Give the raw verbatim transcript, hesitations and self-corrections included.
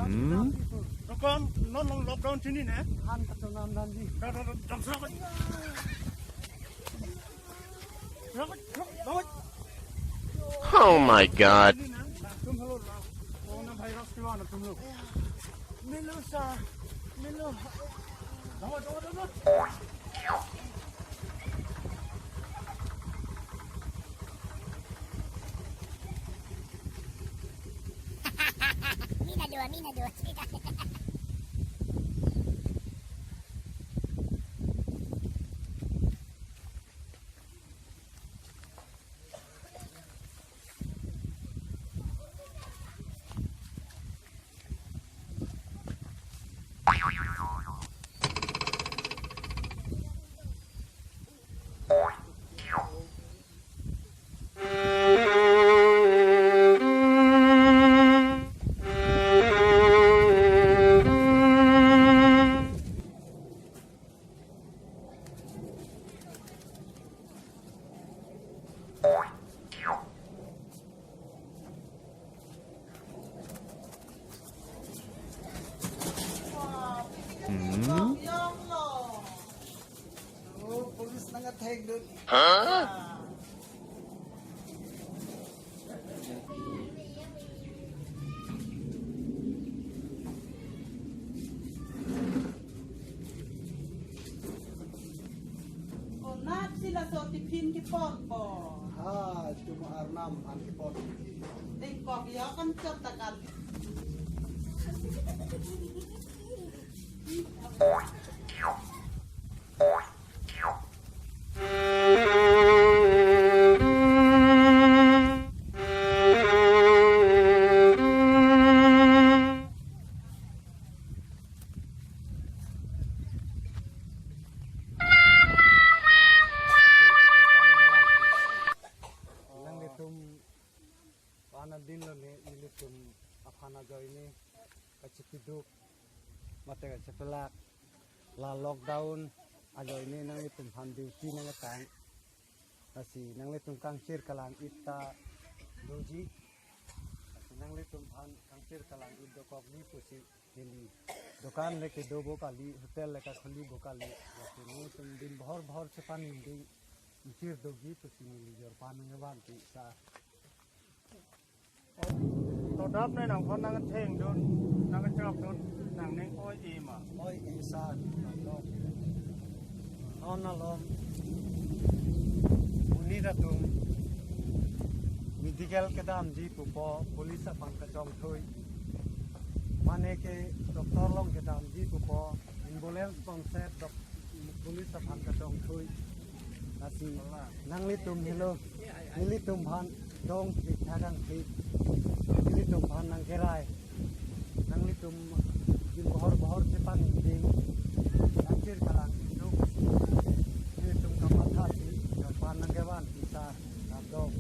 Hmm? Dukan non long lockdown chini ne? Han katunam dan di. Da, da, da, dam sa. Rawat, rawat, rawat. Oh my God. Chini ne? Tum hello la. Corona virus kiwa na tum lo. Milo sa, milo. Rawat, rawat, rawat. Mina dua, mina dua. Hmm? Oh, police nang atheng dun. Huh? Konat si laso tiffin kepon po. Ha, cuma Arnam an kepon. Tingkok ya kan cot takal. Nanglitum pana din lo ne, nelitum aphan ajoine kachipiduk mate kachipelak la lockdown ajoine nanglitum aphan duty nangketang. Lasi nanglitum kangchir kalang-it ta doji. Lasi nanglitum aphan kangchir kalang-it dokok ni pusi neli dukan le kedo bo kali, hotel le kakhuli bo kali. Lasi nanglitum din bohor bohor chepaningding, ingchir doji pusi neli jorpan nangkevanpi sa. To dap ne nangphan nangtheng dun, nangchok dun, nangning oi-e ma. Oi-e sa, nanglo. Non alom, monit atum medical kedamji pupo, police aphan kachongthui. Mane ke doctor along kedamji pupo, ambulance konsep dok-, police aphan kachongthui. Lasi nanglitum helo, nelitum aphan dong thik thadang thik, nelitum aphan nangkerai, nanglitum din bohor bohor chepaningding, kangchir kalang-it do, nelitum kamatha si, kapan nangkevanpi sa, kadok.